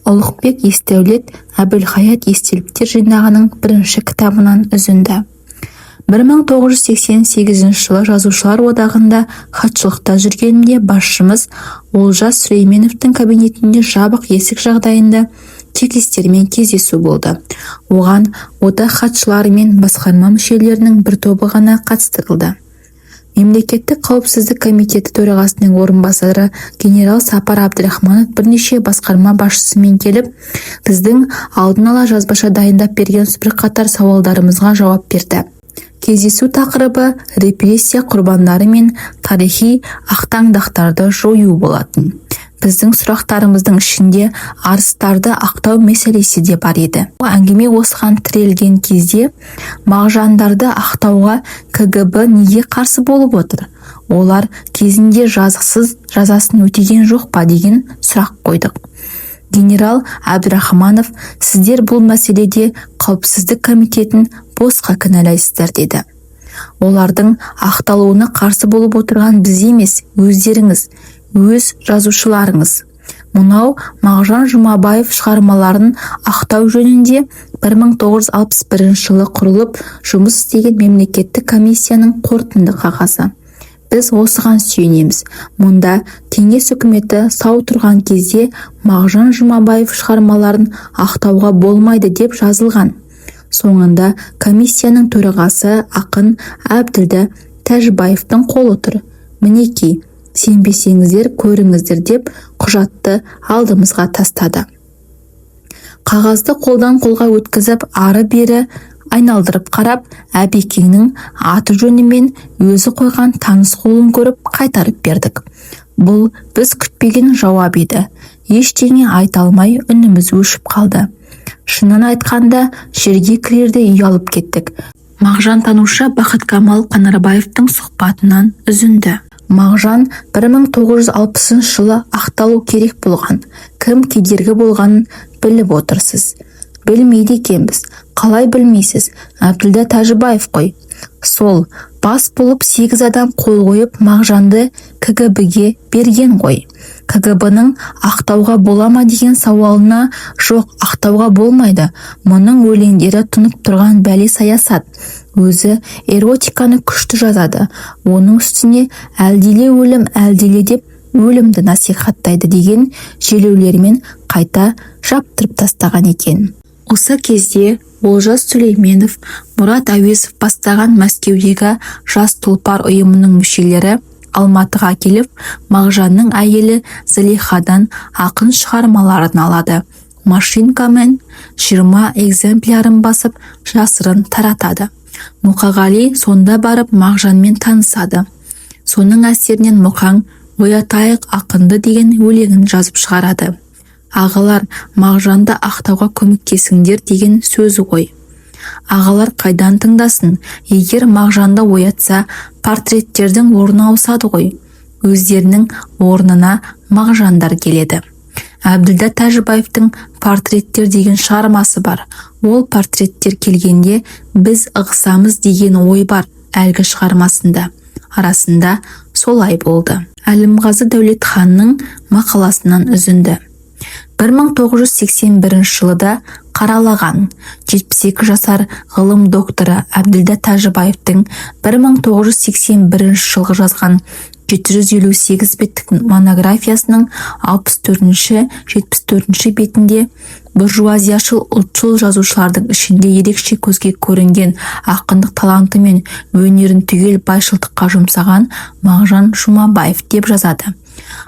Ұлықбек Есдәулет «Әбілхаят естеліктер жинағының» бірінші кітабынан үзінді. 1988 жылы Жазушылар одағында хатшылықта жүргенімде басшымыз Олжас Сүлейменовтің кабинетінде жабық есік жағдайында чекистермен кездесу болды. Оған одақ хатшылары мен басқарма мүшелерінің бір тобы ғана қатыстырылды. Мемлекеттік қауіпсіздік комитеті төрағасының орынбасары генерал Сапар Әбдірахманов бірнеше басқарма басшысымен келіп, біздің алдын ала жазбаша дайындап берген бірқатар сауалдарымызға жауап берді. Кездесу тақырыбы репрессия құрбандары мен тарихи ақтаңдақтарды жою болатын. Біздің сұрақтарымыздың ішінде арыстарды ақтау мәселесі де бар еді. Әңгіме осыған тірелген кезде, мағжандарды ақтауға КГБ неге қарсы болып отыр? Олар кезінде жазықсыз жазасын өтеген жоқ па деген сұрақ қойдық. Генерал Әбдірахманов: «Сіздер бұл мәселеде қауіпсіздік комитетін босқа кінәлайсыздар», – деді. «Олардың ақталуына қарсы болып отырған біз емес, өздеріңіз, өз жазушыларыңыз. Мынау Мағжан Жұмабаев шығармаларын ақтау жөнінде 1961 жылы құрылып, жұмыс істеген мемлекеттік комиссияның қорытынды қағазы. Біз осыған сүйенеміз. Мұнда кеңес үкіметі сау тұрған кезде Мағжан Жұмабаев шығармаларын ақтауға болмайды деп жазылған. Соңында комиссияның төрағасы ақын Әбділда Тәжібаевтың қолы тұр. Мінекей, сенбесеңіздер, көріңіздер», – деп құжатты алдымызға тастады. Қағазды қолдан қолға өткізіп, ары-бері айналдырып қарап, Әбекеңнің аты-жөні мен өзі қойған таныс қолын көріп, қайтарып бердік. Бұл біз күтпеген жауап еді. Ештеңе айта алмай, үніміз өшіп қалды. Шынын айтқанда, жерге кірердей ұялып кеттік. Мағжантанушы Бақыткамал Қанарбаевтың сұхбатынан үзінді. Мағжан 1960 жылы ақталу керек болған. Кім кедергі болғанын біліп отырсыз. Білмейді екенбіз. Қалай білмейсіз? Әбділда Тәжібаев қой. Сол бас болып сегіз адам қол қойып, Мағжанды КГБ-ге берген ғой. КГБ-ның ақтауға бола ма деген сауалына: «Жоқ, ақтауға болмайды. Мұның өлеңдері тұнып тұрған бәле саясат. Өзі эротиканы күшті жазады. Оның үстіне әлдиле, өлім, әлдиле деп өлімді насихаттайды», – деген желеулермен қайта жаптырып тастаған екен. Осы кезде Олжас Сүлейменов, Мұрат Әуезов бастаған Мәскеудегі «Жас тұлпар» ұйымының мүшелері Алматыға келіп, Мағжанның әйелі Зылихадан ақын шығармаларын алады. Машинкамен 20 экземплярын басып, жасырын таратады. Мұқағали сонда барып Мағжанмен танысады. Соның әсерінен Мұқаң «Оятайық ақынды» деген өлеңін жазып шығарады. Ағалар, Мағжанды ақтауға көмектесіңдер деген сөзі ғой. Ағалар қайдан тыңдасын? Егер Мағжанды оятса, портреттердің орны ауысады ғой. Өздерінің орнына Мағжандар келеді. Әбділда Тәжібаевтың «Портреттер» деген шығармасы бар. Ол портреттер келгенде, біз ығысамыз деген ой бар әлгі шығармасында. Арасында солай болды. Әлімғазы Дәулетханның мақаласынан үзінді. 1981 жылы да қаралаған 72 жасар ғылым докторы Әбділда Тәжібаевтың 1981 жылғы жазған 758 беттік монографиясының 64-74 бетінде: «Буржуазияшыл, ұлтшыл жазушылардың ішінде ерекше көзге көрінген, ақындық таланты мен өнерін түгел байшылдыққа жұмсаған Мағжан Жұмабаев», – деп жазады.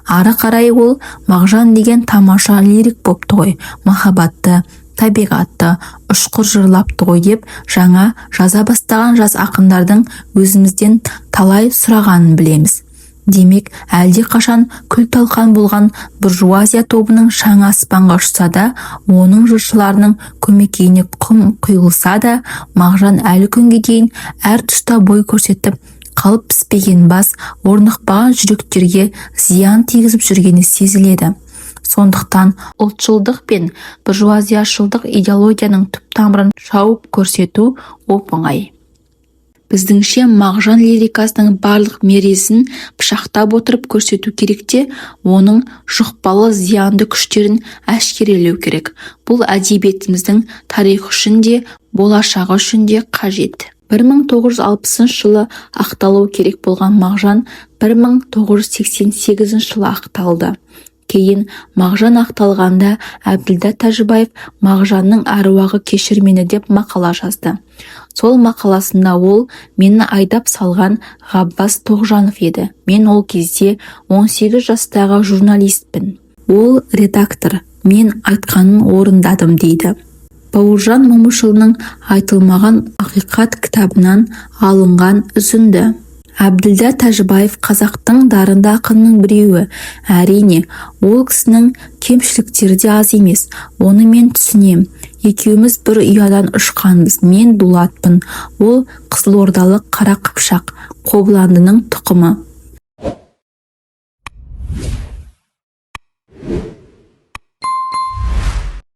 Ары қарай ол: «Мағжан деген тамаша лирик бопты ғой, махаббатты, табиғатты ұшқыр жырлапты ғой», – деп, жаңа жаза бастаған жас ақындардың өзімізден талай сұрағанын білеміз. Демек, әлдеқашан күл-талқан болған буржуазия тобының шаңы аспанға ұшса да, оның жыршыларының көмекейіне құм құйылса да, Мағжан әлі күнге дейін әр тұста бой көрсетіп, қалып піспеген бас, орнықпаған жүректерге зиян тигізіп жүргені сезіледі. Сондықтан ұлтшылдық пен буржуазияшылдық идеологияның түп тамырын шауып көрсету оп-оңай. Біздіңше, Мағжан лирикасының барлық мерезін пышақтап отырып көрсету керек те, оның жұқпалы зиянды күштерін әшкерелеу керек. Бұл әдебиетіміздің тарихы үшін де, болашағы үшін де қажет. 1960 жылы ақталуы керек болған Мағжан 1988 жылы ақталды. Кейін Мағжан ақталғанда Әбділда Тәжібаев «Мағжанның әруағы, кешір мені» деп мақала жазды. Сол мақаласында ол: «Мені айдап салған Ғаббас Тоғжанов еді. Мен ол кезде 18 жастағы журналистпін. Ол редактор. Мен айтқанын орындадым», – дейді. Бауыржан Момышұлының «Айтылмаған ақиқат» кітабынан алынған үзінді. Әбділда Тәжібаев қазақтың дарынды ақынының біреуі. Әрине, ол кісінің кемшіліктері де аз емес. Оны мен түсінем. Екеуміз бір ұядан ұшқанбыз. Мен дулатпын, ол қызылордалық қара қыпшақ, Қобыландының тұқымы.